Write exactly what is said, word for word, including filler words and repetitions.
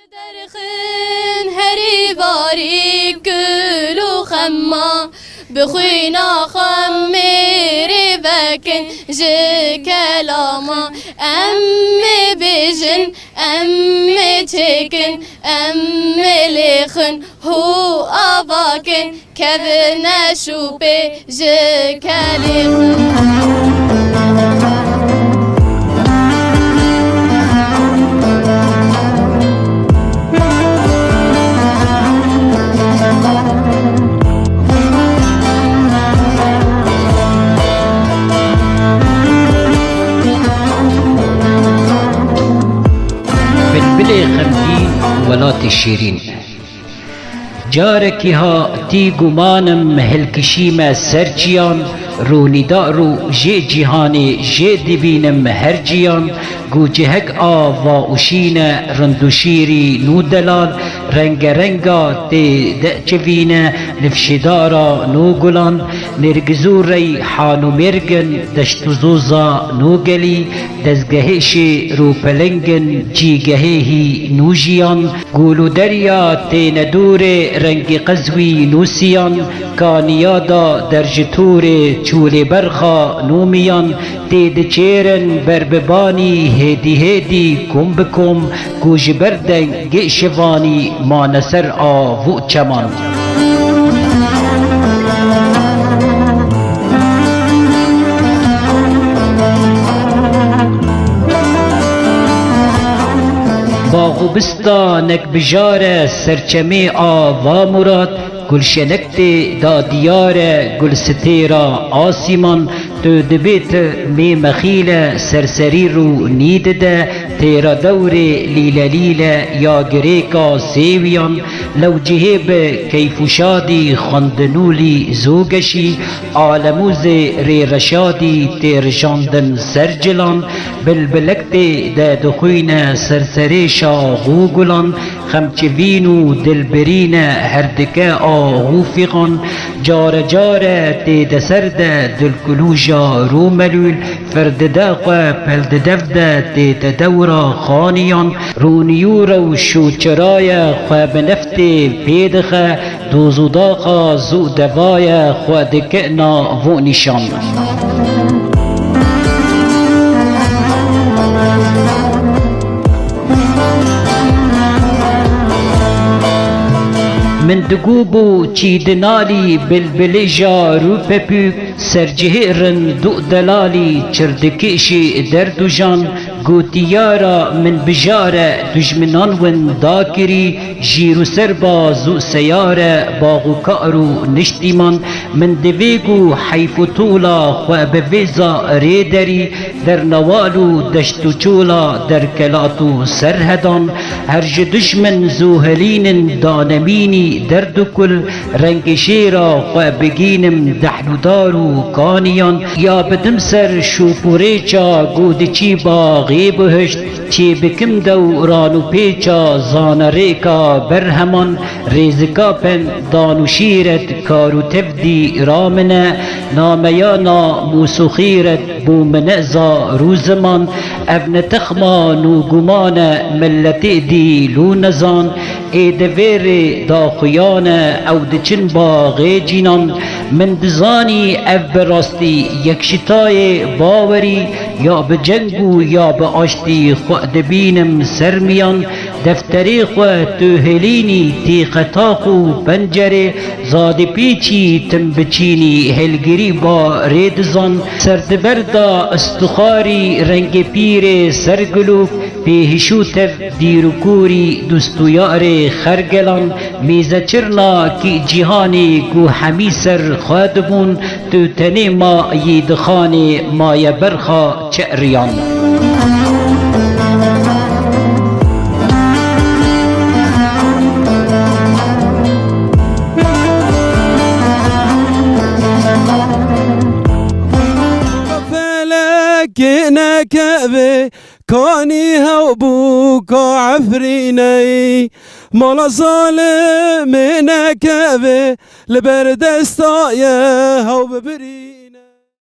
Derxin herî varî gul û xemma, bi xwîna xwe mêrê vekin ji kelama. Em ê bêjin, em ê çêkin, em ê lêxin hû avakin. Kevine şûpê ji kelê xwe. Bilbilê xemgîn, welatê şêrîn. Carekî ha tî gumanim hilkişîme ser çiyan, rûnîdar û jê cîhanê jê dibînim her ciyan, ku cihek a va û şîne rind û şîrî nû delal, rengerenga tê de çivîne, nifşîdara nû gulan, nêrgiz û reyhan û mêrgin, deşt û zoza nû gelî, dezgehê şêr û pelingin, cîgehê hî nû jiyan. Gul û derya têne dûrê, rengî qezwî nû siyan, kaniya da der ji tûrê, çûlê berxa nû miyan, tê diçêrin ber bi banî, hêdî hêdî, kom bi kom, ku ji ber dengê şivanî mane ser av û çeman. Bax û bistanek bijare, serçemê ava Murat, gulşenek tê da diyare, gul stêra asîman, tu dibê tu mê mexîle, serserî rû nî dide, têra dewrê lîle lîle ya girêka sêwiyan, lew cihê bi keyf û şadî xwendin û lî zû geşî, alemûzê rê reşadî tê rijandin ser cilan, bilbilek tê de dixwîne serserê şax û gulan, xemçivîn û dilbirîne her dike ax û fîxan, care care tê de ser de dilkulûja rû melûl, fir dide xwe pel di dev de tê de dewra xaniyan, rûnî û rewş û çiraye xwe bi neftê pê dixe, doz û daxa zû devaye xwe dike nav û nîşan. Min digû bû çî dinalî bilbilê jar û pepûk, sercihê rind û delalî çir dikişî derd û jan, gotî yara min bijare dujminan winda kirî, jîr û serbaz û seyare, bax û kar û niştîman, min divê ku heyf û tola xwe bi vêza rê derî, dernewal û deşt û çola derkelat û serhedan, her ji dijmin zû hilînin danemînî derd û kul, rengê şêra xwe bigînim dehlûdar û kaniyan, ya bidim ser şûp û rêça ku diçî baxê bihişt, çê bikim dewran û pêça zana rêka berheman, rêzika pendan û şîret kar û tevdî ra min e, nameya namûs û xîret bû min e zar û ziman, ev ne texman û guman e, miletê dîl û nezan, ê di vê rê daxuyan e, ew diçin baxê cînan. Min dizanî ev bi rastî yek ji tayê bawerî, ya bi ceng û ya bi aştî xwe dibînim ser miyan, defterê xwe tu hilînî tîqe tax û pencerê, zadî pêçî tim biçînî hilgirî barê dizan, ser di ber da istuxarî rengê pîrê ser gulûk, pê hişû tev dîr û kûrî dûst û yarê xergelan, mêze çirna kî cîhanê ku hemî ser xwe dibûn, tu tenê ma yî dixanê maye berxa çeriyan. Felekê nekeve, kanî hew bû ka Efrîney. Mala zalimê nekeve, li ber desta ye hew bibirî.